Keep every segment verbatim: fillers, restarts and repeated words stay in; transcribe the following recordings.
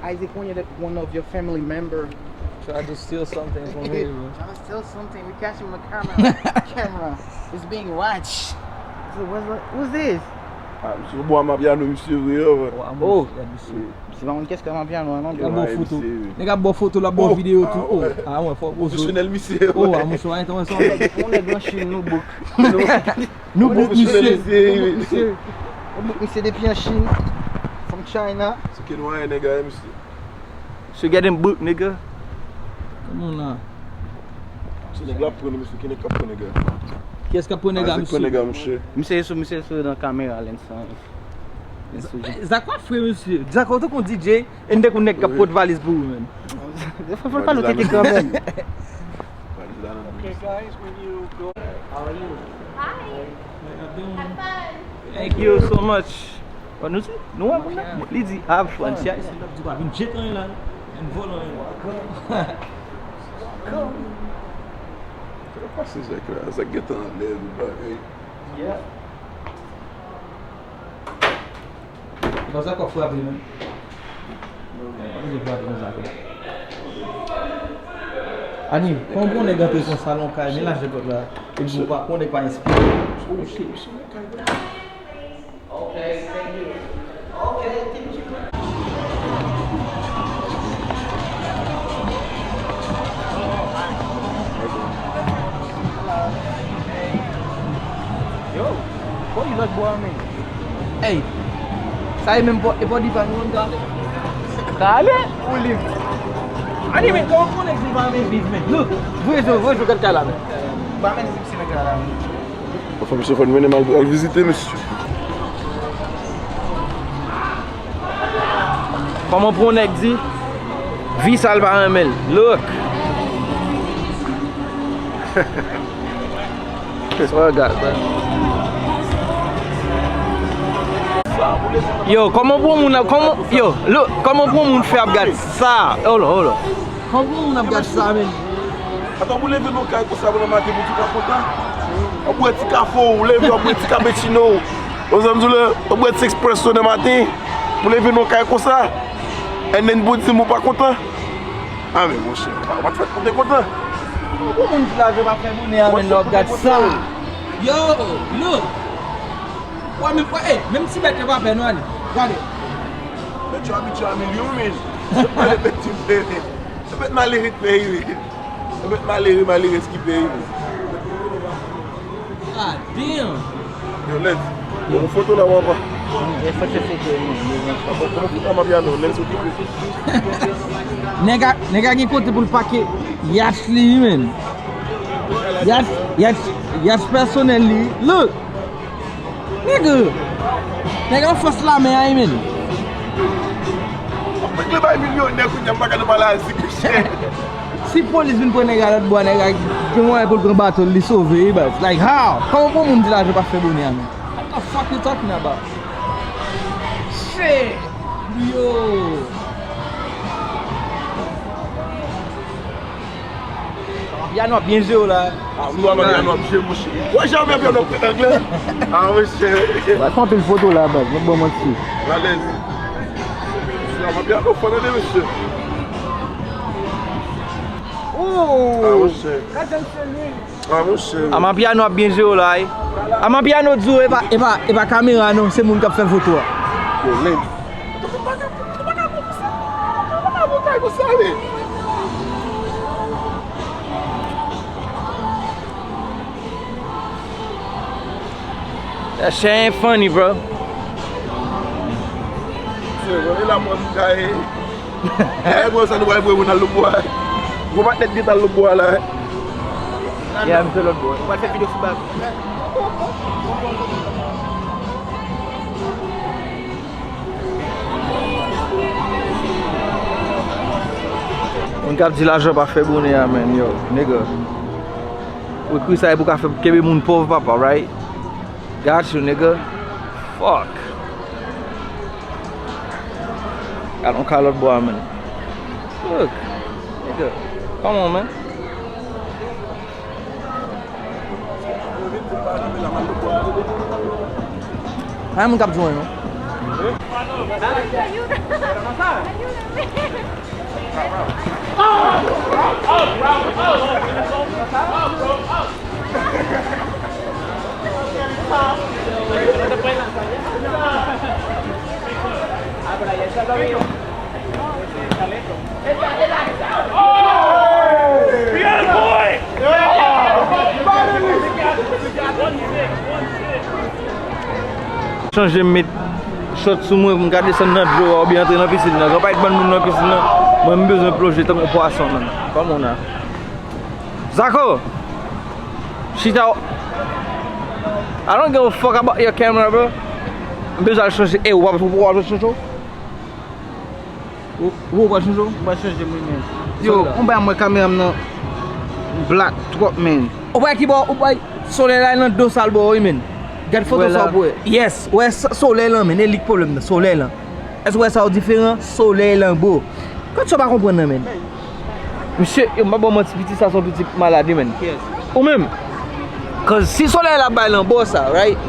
Isaac Cunha, that one of your family member. Try to steal something from me, bro. Try to steal something. We catch him on camera. Camera. It's being watched. So what's the, who's this? Ah, misye, bon, Amapiano, misye, vre, yo. Oh, Amapiano, misye. Se pa moun kès ke Amapiano, non? Nèg ap ba w foto. Nèg ap ba w foto, l ap ba w videyo tou. Oh, ah, wè, fò w poze. Pwofesyonèl, misye. Oh, ah, misye, wè, yon nèg an Chin, nou book. Nou book misye. Nou book misye. Nou book misye depi an Chin. From China. Se ke nou an nèg a, misye. Misye getting book, nigga. Come on now. Se nèg la pran, misye, ki nèg k ap pran nèg la? Kiyès k ap pran nèg la, misye? Misye sou, misye sou nan kamera, lens lan. Lens sou. Zak, w ap fre, misye. Zak, ou tankou D J. E n te konn nèg k ap pot valiz pou ou, menm. Fò, fò, fò l pale w tete kanmenm. Okay, guys, when you go. How are you? Hi. How you doing? Have fun. Thank you so much. Bon, nou se, nou wè moun nan, li di have fun. Si Ayisyen t ap di w pa vin jete anyen la, vin vòlè anyen. Sa k ap pase, Zak la? Zak gentan anlè, bagay. Yeah. Konsa k ap frape menm. Konsa k ap frape konsa. Ani, kòman pou yon nèg antre konsa nan yon kay, men lajan pèp la, epi ou pa, pou yon nèg pa enspire. Oh, shit, shit, yon kay. Okay, thank you. Okay, thank you. Yo, fò li lòt bò a, men. Ey, sa e menm pò, e pò divan nou menm, gade. Gade, ou liv. Ani, men, kòman pou nèg li pa renmen viv, men? Look, voye zo, voye zo, gad kay la, men. Pa mennen ti nèg la, la, men. Anfen, misye fò n mennen m al, al vizite, mesye. Kòman pou yon nèg di vi sa l pa renmen l? Look. Swear God, bro. Yo, kòman pou yon moun ap, kòman, yo, look, kòman pou yon moun fè ap gad sa? Hold on, hold on. Kòman pou yon moun ap gad sa, men? Atan, pou leve nan kay konsa pou nan maten pou tou pa kontan. W ap bwè ti kafe w, leve w ap bwè ti cappuccino w. Ou sa m di w la, w ap bwè ti espresso nan maten pou leve nan kay konsa. And then pou di m ou pa kontan. Ah, men monchè, w pa, w pa t fèt pou te kontan. Pou moun ki lave pa fè bonè a, men lè w ap gad sa. Yo, look. Wè, men, wè, ey, menm ti bèt yo pa pè, non, ale. Gade. Bèt yo abitye a milyon, men. Se pa le bèt ki pè. Se bèt malere k pè, wi. Se bèt malere, malerèz ki pè, wi. Ah, damn. Yo, Lens. Bon, foto la, papa. E fò se foto, non. Bon, kòman foto a m ap ya, non? Lens okipe. Nèg a, nèg a gen kote pou l pake yach li, men. Yach, yach, yach pèsonèl li. Look. Nigga! Nèg an fòs lame a, men. Mwen regle bay milyonè kounye a, m pa ka nan pale a zik, mesye. Si polis vin pran nèg a lòt bò a, nèg a gen mwayen pou l pran bato l, li sove, wi, baz. Like, how? Kòman pou moun di lajan pa fè bonè a, men? What the fuck you talking about? Shit! Yo! Amapiano ap byen jere w la. Ah, wi, Amapiano ap jere, monchè. Wè jan Amapiano ap fè anglè. Ah, monchè. Ba fè anpil foto la, baz. Mwen ban manti. Alèz. Amapiano fò tande, mesye. Oh! Ah, monchè. Gad jan l fè lwi. Ah, monchè. Amapiano ap byen jere w la, wi. Amapiano di w e pa, e pa, e pa kamera, non, se moun k ap fè foto a. Yo, Lens. That shit ain't funny, bro. Se, bon, e la mwen m gaye. E, bro, sa nou pral bwè, moun al lòt bò a. Gwo patnè t gentan al lòt bò a la. Yeah, m se lòt bò. Ou pral fè videyo sou bag. Moun k ap di lajan pa fè bonè a, man, yo, nigga. Ou ekri sa e pou ka fè kenbe moun pòv, papa, right? Got you, nigga. Fuck. Al on ka lòt bò a, man. Look, nigga. Come on, man. Pa gen moun k ap jwenn, non. Chanje m met short sou mwen pou m ka desann nan dlo a oubyen antre nan pisin nan. Gen anpil bann moun nan pisin nan. Mwen, m bezwen plonje tankou pwason, man. Kòman w la? Zako! Chita. I don't give a fuck about your camera, bro. M bezwen al chanje. Ey, ou pa, ou pa chanje? Ou, ou pa chanje? Ou pa chanje, mwen menm. Yo, ou bay mwen kamera m nan black twòp, man. Ou bay ki bò, ou bay solèy la nan do sal bò, wi, man. Gad foto sa pou wè. Yes, wè solèy lan, man. E li k pwoblèm nan, solèy lan. Èske w wè sa yo diferan? Solèy lan, bro. Kot sa w pa konprann nan, men? Misye, yo, m pa ba w manti, piti sa se yon piti malad, wi, men. Ou menm. Cause si solèy la bay lan bò sa, right?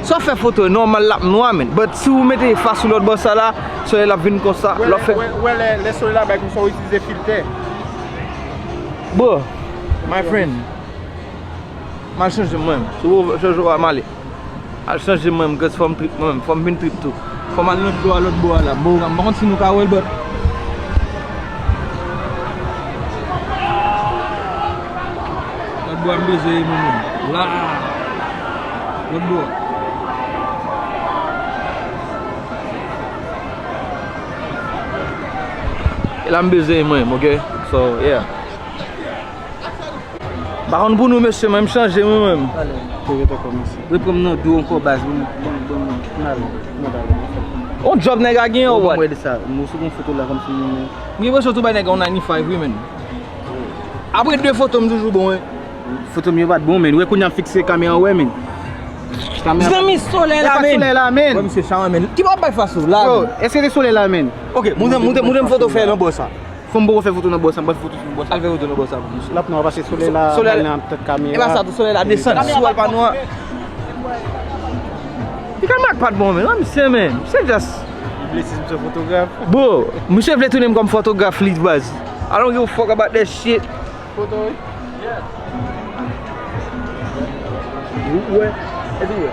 Si w ap fè foto nòmal, l ap nwa, men. But si w mete fas sou lòt bò sa la, solèy la ap vin konsa. Lè w fè. Wè, wè, lè, lè solèy la bay konsa, w itilize filtè. Bro, my friend. M al chanje mwen. Si w chanje w a m ale. Al chanje mwen, m gans fò m trip mwen menm. Fò m vin trip tou. Fò m al nan dlo a lòt bò a la. Bon, m pa konn si nou ka wè l, but lòt bò a m bezwen ye mwen menm. La. Lòt bò a. E la m bezwen ye mwen menm, ok? So, yeah. M pa konn pou nou, mesye, men m chanje mwen menm. Ale. Te ret ankò, mèsi. Reprann m nan do ankò, baz. Bon, bon, bon, bon. N ale. N ale. On djòb nèg la gen, ou what? Mwen de sa. Mwen sou yon foto la kòmsi mwen. M gen enpresyon tou bay nèg la yon ninety-five, wi, men. Apre de foto, m toujou bon, wi. Foto m yo pa t bon, men. Wè kounye a m fikse kamera, wè, men. Kamera. Zanmi, solèy la, men. Solèy la, men. Wè, misye chaman, men. Ki pa bay fas ou la, men. Èske se solèy la, men? Ok, moute, moute, moute m foto fè nan bò sa. Fò m poko fè foto nan bò sa, m pral fè foto sou bò sa. Al fè foto nan bò sa pou misye. L ap nwa paske solèy la, solèy la nan tèt kamera. E pa sa tou, solèy la desann. Si w wè l pa nwa. Li ka mak pa t bon, men, non, misye, men. Misye just. Li vle si misye fotograf. Bro, misye vle tounen m kòm fotograf li, baz. I don't give a fuck about that shit. Foto, wi. Ou wè? Èske w wè?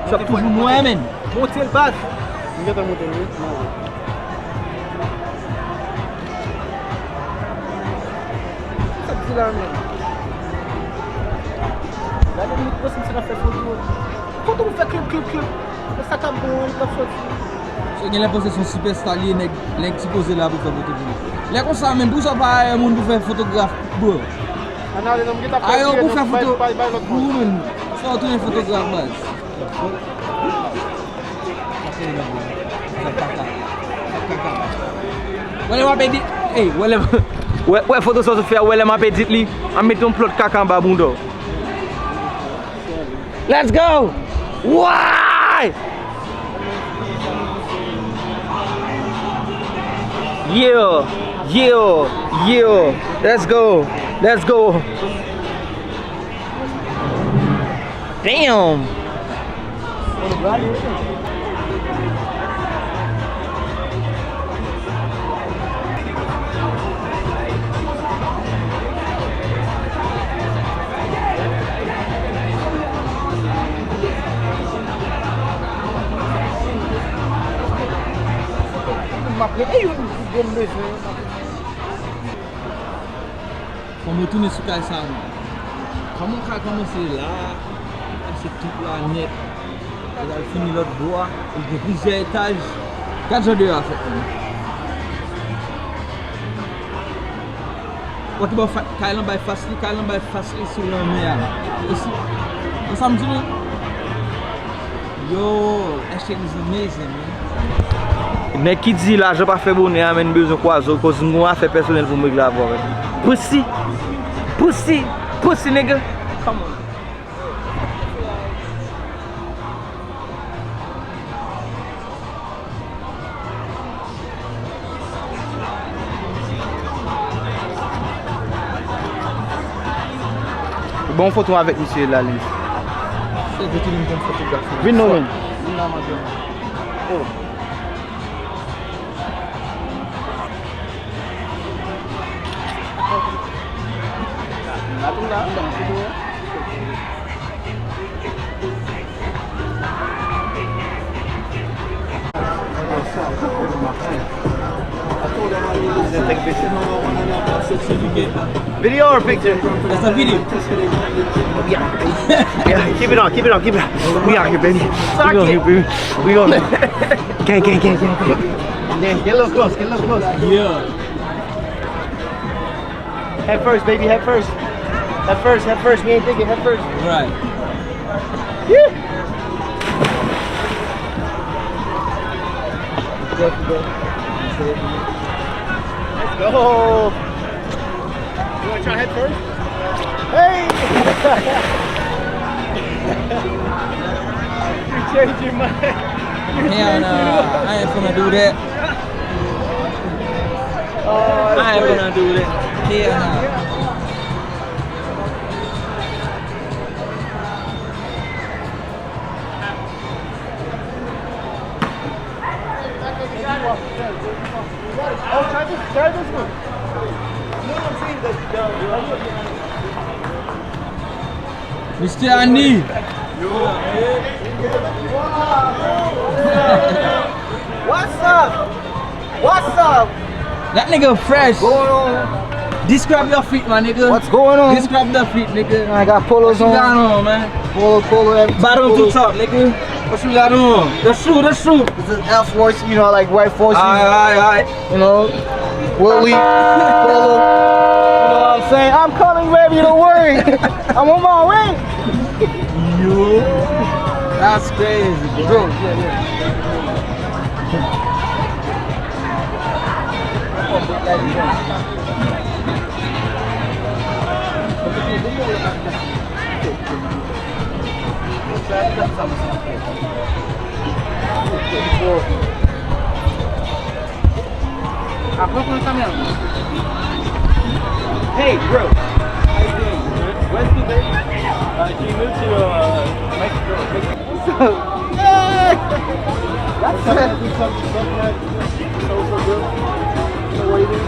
Sa ap toujou nwè, men. Monte l, baz. M gentan monte l, wi. Sa k di la menm? Gade m, mwen santi l ap fè foto. Foto pou fè klip, klip, klip. E sa k ap bon an, li p ap soti. So, gen lè panse se yon sipèsta li ye, nèg, nèg sipoze la pou fè foto pou li. Lè konsa, menm, pou sa pa ayè moun pou fè fotograf, bro. Ann ale non, m gentan fè. Ayè pou fè foto pou ou menm. Fò w tounen fotograf, baz. Wè lè m ap edit, ey, wè lè m, wè, wè foto sa w sot fè a, wè lè m ap edit li, m ap met yon plòt kaka anba bounda w. Let's go! Why? Yeah, yeah, yeah. Let's go. Let's go. Damn! M ap rete youn pou bon bezwen. Fò m retounen sou kay sa a, non. Kòman w ka kòmanse la, pase tout la nèt, epi al fini lòt bò a, e gen plizyè etaj. Gad jan deyò a fèt, menm. Wè ki bò fa-, kay lan bay fas li, kay lan bay fas li sou lanmè a. E si, wè sa m di nou? Yo, that shit is amazing, man. Nèg ki di lajan pa fè bonè a, men, bezwen kwaze w, koz m gen yon afè pèsonèl pou m regle avè w, men. Pussy! Pussy! Pussy, nigga! Come on. Bon foto avèk misye la, li. Se vre, tou li m konn fotograf. Vin non, men. Vin la, madanm. Oh. Video or picture? That's a video. Yeah. Yeah, keep it on, keep it on, keep it on. We out here, baby. We out here, baby. We on. Gang, gang, gang, gang, gang. Yeah, get a little close, get a little close. Yeah. Head first, baby, head first. Head first, head first. We ain't thinking, head first. Right. Yeah. Let's go. You wanna try head first? Hey! You changing my. Hell no, I ain't gonna do that. I ain't gonna do that. Hell no. Mister Andy. What's up? What's up? That nigga fresh. Going on? Describe your feet, my nigga. What's going on? Describe the feet, nigga. I got polos on. What you got on, man? Polo, polo, everything. Bottom to top, nigga. What you got on? The shoe, the shoe. This is Air Force, you know, I like white forces. Aye, aye, aye. You know, Willie, polo. You know what I'm saying? I'm coming, baby, don't worry. I'm on my way. Yo, that's crazy, bro. Apre w pran kamera. Hey, bro. How you doing? Where's Dubai? Uh, she moved to uh, Mexico. What's up? Hey! That's it. So, so good. So waiting.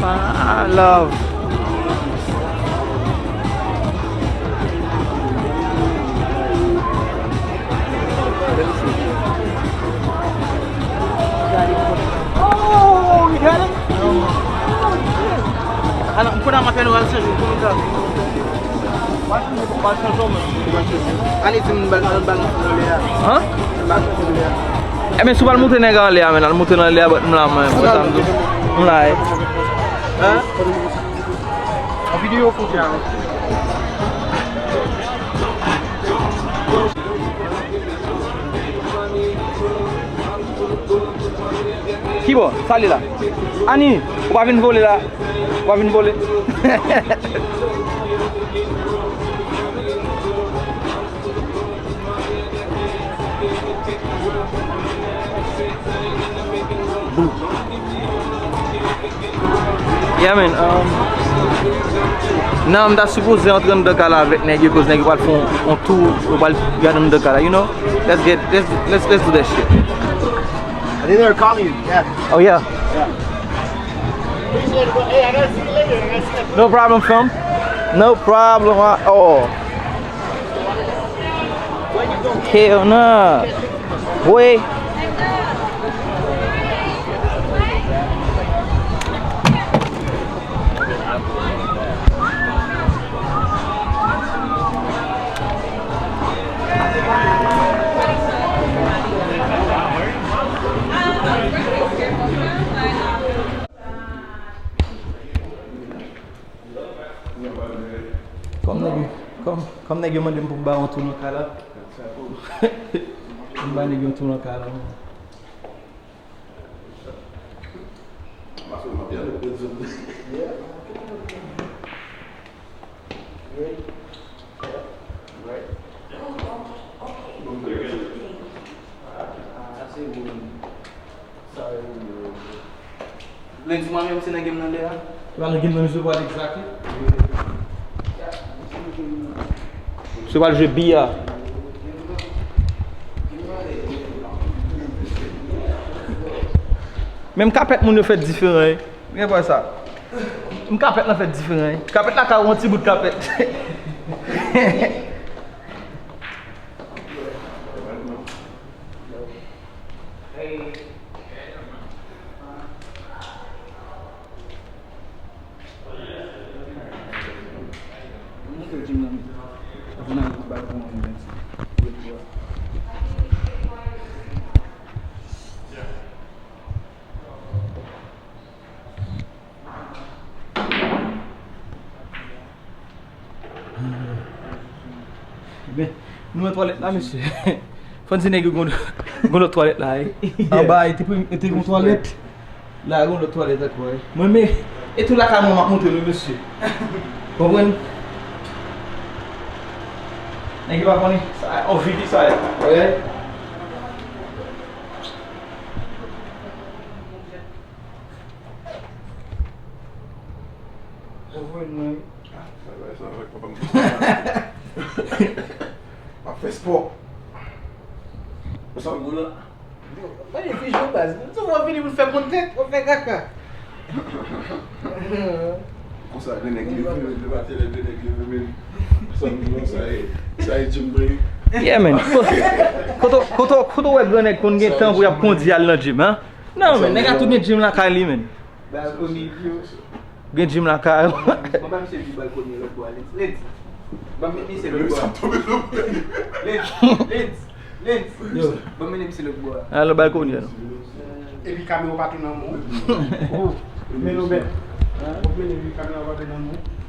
Ah, love. Oh, you got it? Ala, m konnen m ap fè nou al chanje, m konnen sa. Ale di m bal, al bal nan fon anlè a. Hein? Bal nan fon anlè a. Ebyen, si w pral moute nèg anlè a, men, al moute l anlè a, but m la, mwen, mwen, sa m di. M la, eh. Hein? An videyo, fouti a. Kibò? Sa li la? Ani, ou pa vin vole la. Ou pa vin vole. Yeah, man. Um, nan, m ta sipoze antre anndan kay la avèk nèg yo, koz nèg yo pral fè yon, yon tou, yo pral gade anndan kay la, you know? Let's get, let's, let's, let's do that shit. I think they're calling you. Yeah. Oh, yeah. Yeah. No problem, fam. No problem at all. Hell nah. Boy. Kòm nèg yo, kòm, kòm nèg yo mande m pou m ba yon tou nan kay la, m ba nèg yo yon tou nan kay la. Lendi mwen menm se nan game nan lè a. Se pa nan game nan misye pral egzakte. Misye pral jwe biya. Menm kapèt moun yo fèt diferan, wi. Gen pwen sa. M kapèt lan fèt diferan, wi. Kapèt la ka yon ti bout kapèt. Ebyen, nou nan twalèt la, mesye. Fò n di nèg yo gon, gon lòt twalèt la, wi. Anba, e te prim-, e te gon twalèt. La, gon lòt twalèt ankò, wi. Mwen, men, e tou lakay mwen, m ap montre nou, mesye. Konprann? Nèg yo pa konnen sa, on vide sa ye. Wi. Konprann mwen. Ah, sa va, sa va, papa m. M ap fè spò. Ou sa gou la? Yo, gade fijo baz. Nou tou wè vini pou fè konn tèt, pou fè kaka. Konsa, de nèg leve, de batè, de nèg leve, men. Sa m di nou, sa e, sa e Jim Bray. Yeah, man. Kote, kote, kote w wè gran nèg konn gen tan pou y ap kondi al nan gym, hein? Non, men, nèg la tou gen gym lakay li, men. Balkoni, yo. Gen gym lakay. Mwen pa misye di balkoni lòt bò a, Lens. Lens. Ban m met misye lòt bò a. Lens. Lens. Lens. Yo. Ban m mennen misye lòt bò a. Alò, balkoni, non. Epi kamera pa tou nan men w. Oh. Men nou bèt. Hein? Ou mennen epi kamera pa tou nan men w.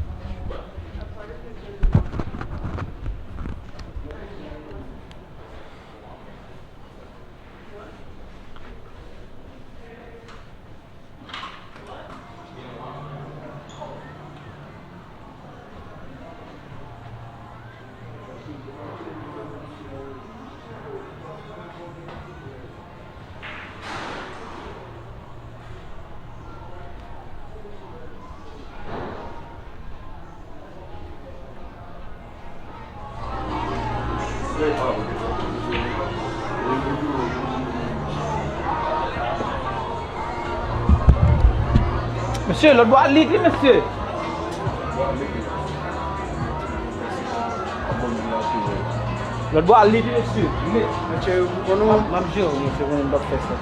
Mesye, lòt bò a lit wi, mesye. Lòt bò a lit wi, mesye. Mesye, ou konnen, m ap jere w, mesye, konnen m p ap fè sa.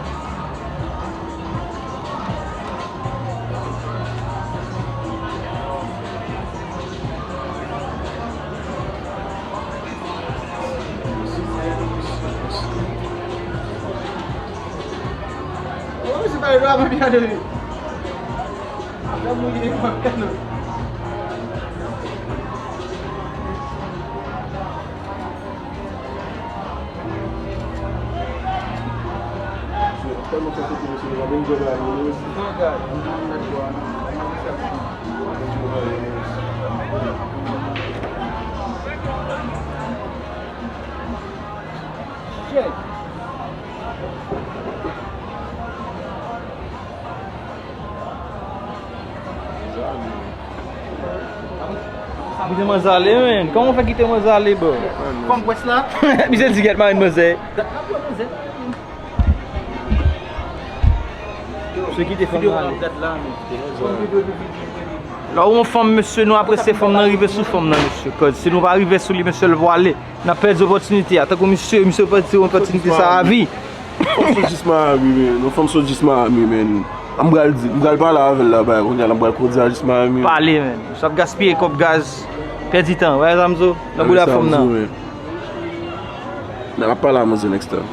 Kite manzè ale, men. Kòman w fè kite manzè ale, bro? Fanm pwès la. Misye di gèt marenn manzè. Gèt la, bro, manzè. Misye kite fanm nan ale. Lè w yon fanm, mesye, nou apresye fanm nan, rive sou fanm nan, mesye. Cause si nou pa rive sou li, mesye, l pwale. N ap pèdi opòtinite a. Tankou misye, misye pèdi opòtinite sa a vi. Fanm sot jis Miami, men. Yon fanm sot jis Miami, men. M pral di, m pral pale avè l la, bay, kounye a la, m pral kondi a jis Miami. Pale, men. Misye ap gaspiye kòb gaz, pèdi tan. Wè sa m di w? Nan bouda fanm nan. N ap pale a manzè next time.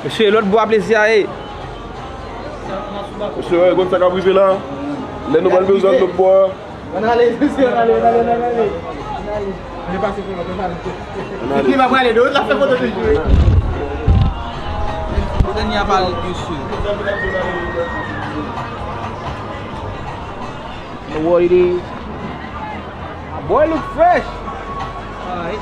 Mesye, lòt bò a plezi a ye. Mesye, wè, gad sa k ap rive la. Lè nou pral bezwen lòt bò a. Ann ale, mesye, ann ale, ann ale, ann ale, ann ale. Ann ale. Li pa prale non, l ap fè foto toujou. Dènye a pale, mesye. What it is? My boy look fresh. Alright.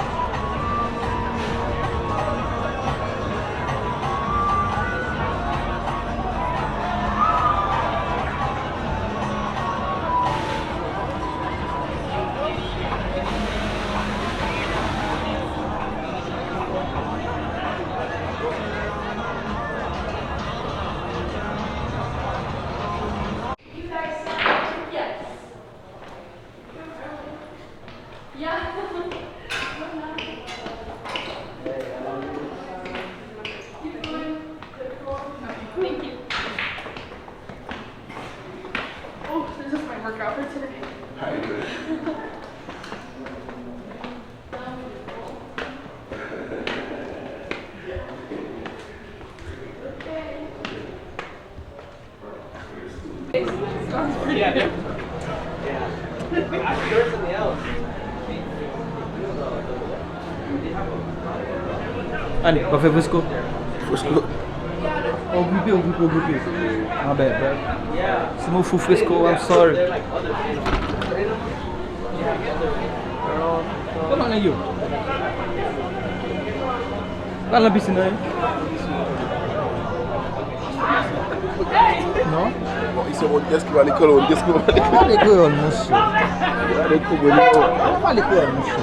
You guys sound yes. Yeah. Keep going. Thank you. Oh, this is my workout for today. How you doing? Ann, pa fè fresko. Fresko. O gripe, o gripe, o gripe. My bad, bro. Si mwen fou fresko, I'm sorry. Kòman nèg yo? Pral nan pisin nan, wi. Non? Bon, isi, on tèske pale kreyòl, on tèske pale kreyòl. Pale kreyòl, monchè. Pale kreyòl, monchè.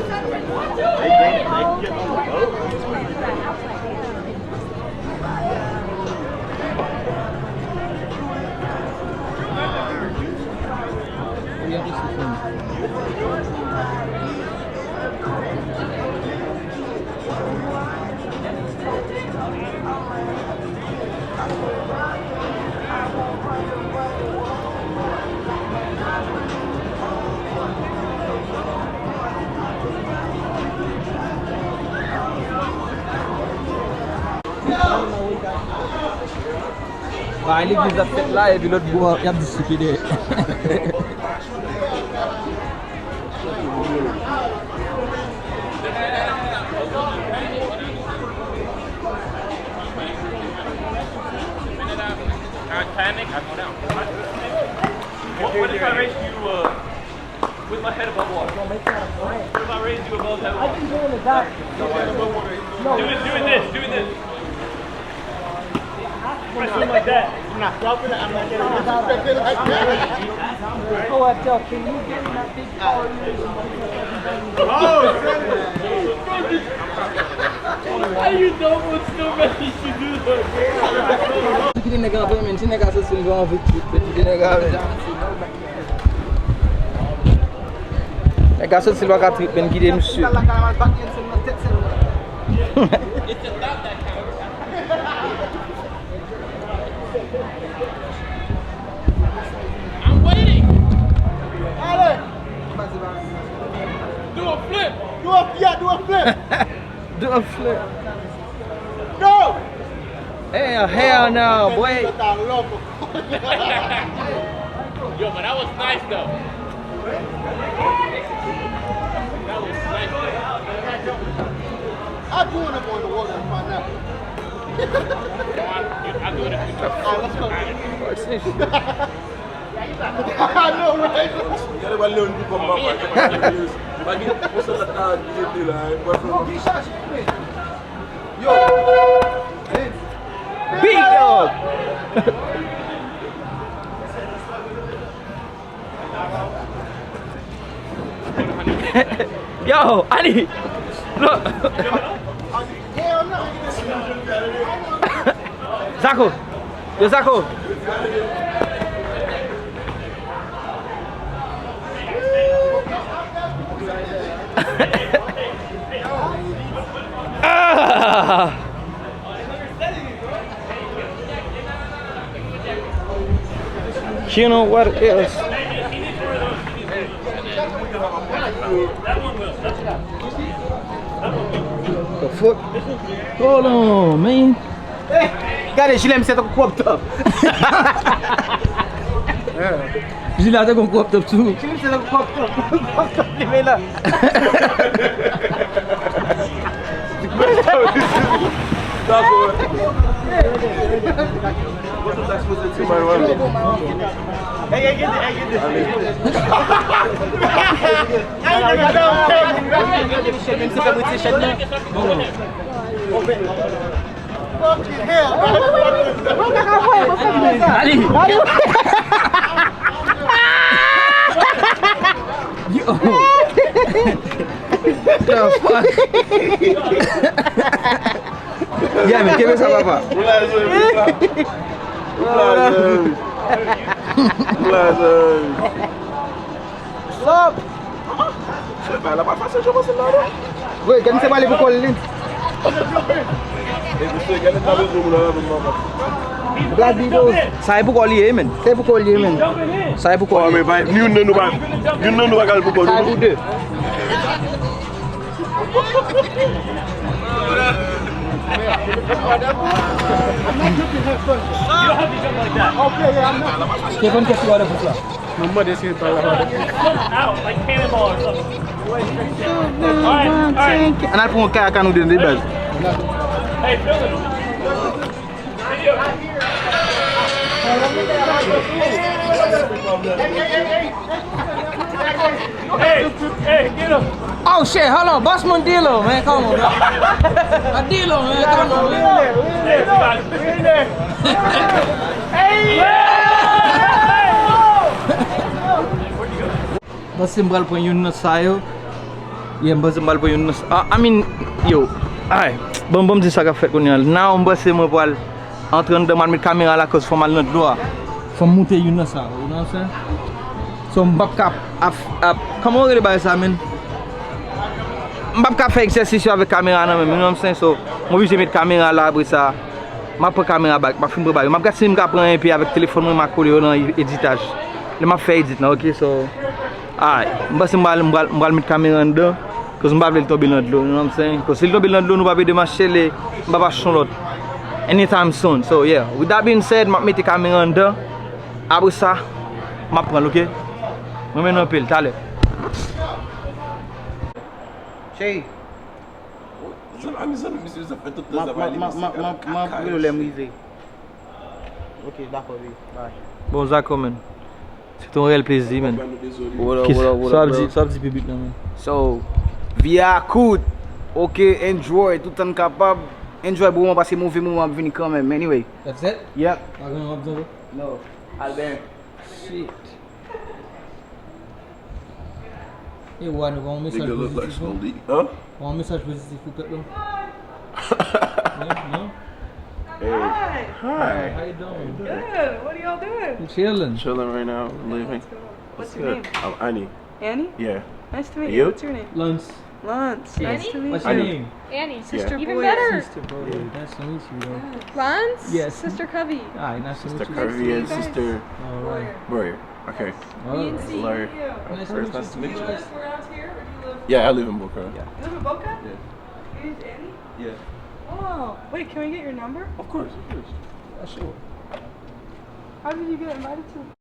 Bay legliz ap fèt la, epi lòt bò a, y ap diskite dèyè. Can I make, I go down. What, what if I raise you, uh, with my head above water? What if I raise you above head water? I can go in the back. No, do it, do it this, do it this. Press it like that. Nah, y'all finna, I'm not getting disrespected like that. Oh, I tell, can you get in that big car? How you know what's so ready to do that? Kite nèg antre, men, ti nèg a soti, li anvi trip, kite nèg a, men. Nèg a soti, li pa ka trip, men, kite misye. I'm waiting. Ale! Do a flip. Do a, yeah, do a flip. Do a flip. Go! Hell, hell no, boy. Yo, but that was nice though. That was nice though. I do wanna go in the water and find out. No, I, I do it if you do. Alright, let's go. Gade ba Leon ki kòm papa, ki pa gen konsa la ta di de la, e pa fè. Yo. Big dog. Yo, Ali. Look. Zako. Yo, Zako. Ah! You know what else? The fuck? Hold on, man. Gade, jilè m se tankou crop top. Jilè a tankou crop top tou. Jilè m se tankou crop top. Crop top li men la. Dakò. Allez. Yo. The fuck? Yeah, man, kenbe sa, papa. Ou la, Jean. Ou la, Jean. Ou la, Jean. What's up? Shit, man, la pa fasil, je pense, la, non? Wi, gade se pale pou kò l, li. Hey, mesye, gade nan bezwen moun nan, papa. Black Beatles. Sa e pou kò l ye, men. Se pou kò l ye, men. Sa e pou kò l ye. Men, ni youn nan nou pa, youn nan nou pa kal pou kò nou. Sa e pou de. Stefan, kèk ti wale pou sa. Mwen mande si pa la. Ann al pran yon kay ak nou de, de baz. Oh shit, hold on, boss man, Dilo, man, come on, bro. Uh, Dilo, man, come on, man. Panse m pral pran youn nan sa yo. Yeah, m panse m pral pran youn nan sa, ah, I mean, yo. Ay, bon, bon, m di sa k ap fèt kounye a. Now, m panse mwen pral antre anndan, m al met kamera la, cause fò m al nan dlo a. Fò m moute youn nan sa, you know what I'm saying? So, m p ap ka ap, ap, kòman yo rele bagay sa, men? M p ap ka fè egzèsis yo avèk kamera nan men m, you know what I'm saying? So, m oblije met kamera la, apre sa, m ap pran kamera back, m ap fin pran bagay yo. M ap gade si m ka pran enpe avèk telefòn mwen, m a kole yo nan editaj. Lè m ap fè edit la, ok, so, alright. M panse m pral, m pral, m pral met kamera anndan, cause m pa vle l tonbe nan dlo, you know what I'm saying? Cause si l tonbe nan dlo, nou p ap ede mache, le, m p ap achte yon lòt. Anytime soon. So, yeah. With that being said, m ap mete kamera anndan. Apre sa, m ap pran l, ok? Mwen menm anpil, talè. Cheri. Zanmi, zanmi, misye, sa fè tout tan sa pale, misye, m ap rele w lè m rive. Ok, dakò, baby. Bye. Bon, Zako, man. Se te yon reyèl plezi, man. What up, what up, what up, bro? Sa w ap di, sa w ap di piblik la, man? So, vi a kout. Ok, enjoy tout tan n kapab. Enjoy bon moman, pase move moman ap vini kanmenm. Anyway. That's it? Yep. Pa gen yon ap di ankò? No. Albert. Shit. E wa, nou pa yon mesaj pozitif, non? Huh? Pa yon mesaj pozitif pou pèp la? Non, non? Hey. Hi. How you doing? Good. What are y'all doing? I'm chilling. Chilling right now. Leaving. What's your name? I'm Ani. Annie? Yeah. Nice to meet you. What's your name? Lance. Lance. Yeah. Nice to meet you. What's your name? Annie. Sister boy. Even better. Sister boy. Yeah. Nice to meet you, though. Lance? Yes. Sister Covey. Hi, nice to meet you. Sister Covey and Sister Boyer. All right. Boyer. Okay. Oh, Lord. Nice to meet you. Nice to meet you. You guys were out here, or do you live? Yeah, I live in Boca. Yeah. You live in Boca? Yeah. Your name's Annie? Yeah. Wow. Wait, can we get your number? Of course, of course. Yeah, sure. How did you get invited to